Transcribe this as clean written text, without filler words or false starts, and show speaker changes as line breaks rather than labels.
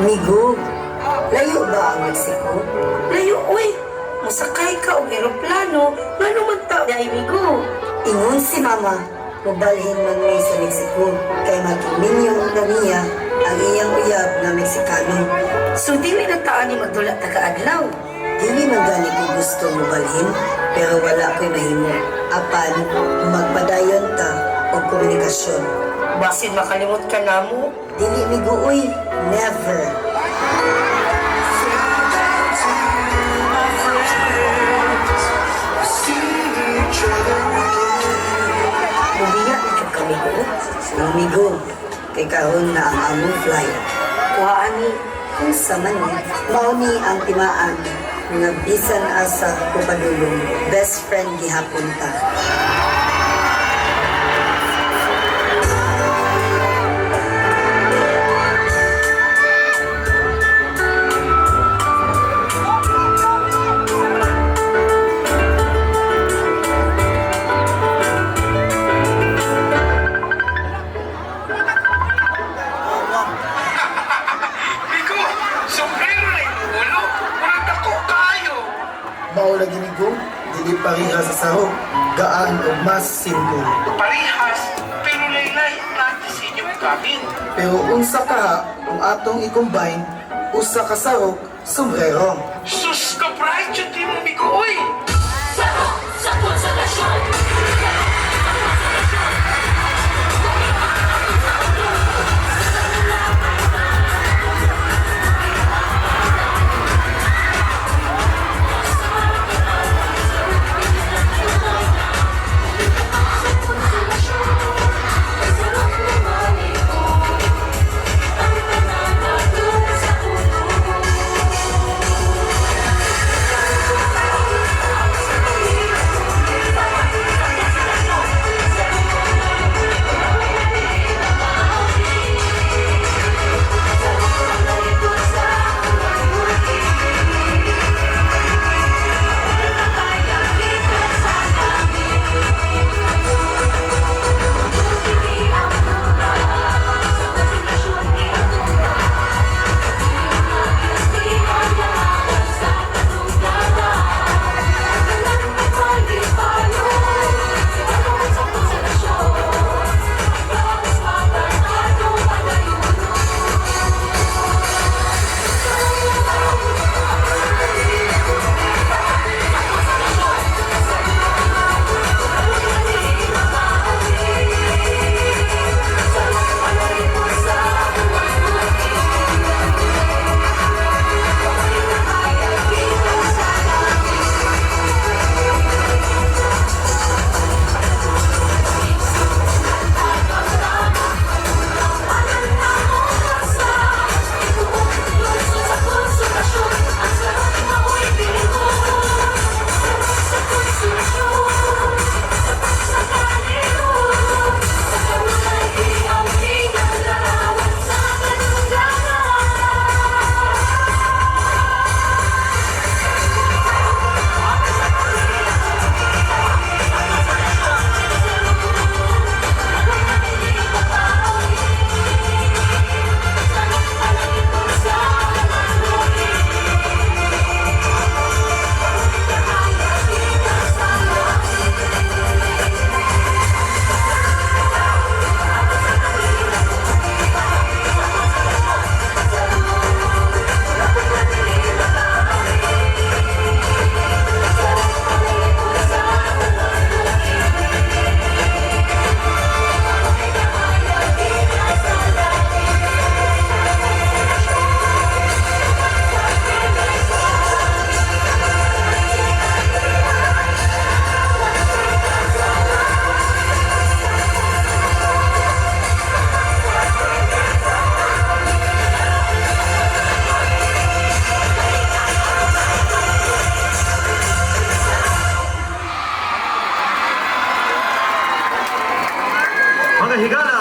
Migo, layo ba ang Mexico?
Layo, uy! Musakay ka og eroplano, ngano man ta diay, Migo?
Ingon si Mama, mubalhin man mi sa Mexico kay makiminyo na niya ang iyang uyab nga Meksikano.
So dili na ta ani magdula ta ka adlaw.
Dili man gani ko gusto mubalhin, pero wala ko'y mahimo. Apan, magpadayon ta og komunikasyon.
Basin makalimot ka namo.
Dili, Migo, uy, never.
Mubiya na jud kami ko.
Migo, kay karon na ang among flight.
Kuha ani.
Kung sa man ni, mao ni ang timaan nga bisan asa ko padulong, best friend gihapon ta.
Migo, sombrero na imong ulo. Murag dako kaayo.
Mao lagi, Migo, dili pareha sa sahog, gaan og mas simple.
Parehas, pero laylay ang disenyo cabin.
Pero unsa kaha kung atong i-combine usa ka sahog, sombrero?
Sus, ka-bright jud nimo, Migo, uy.
Sarok sa konsolasyon!
Mga higala!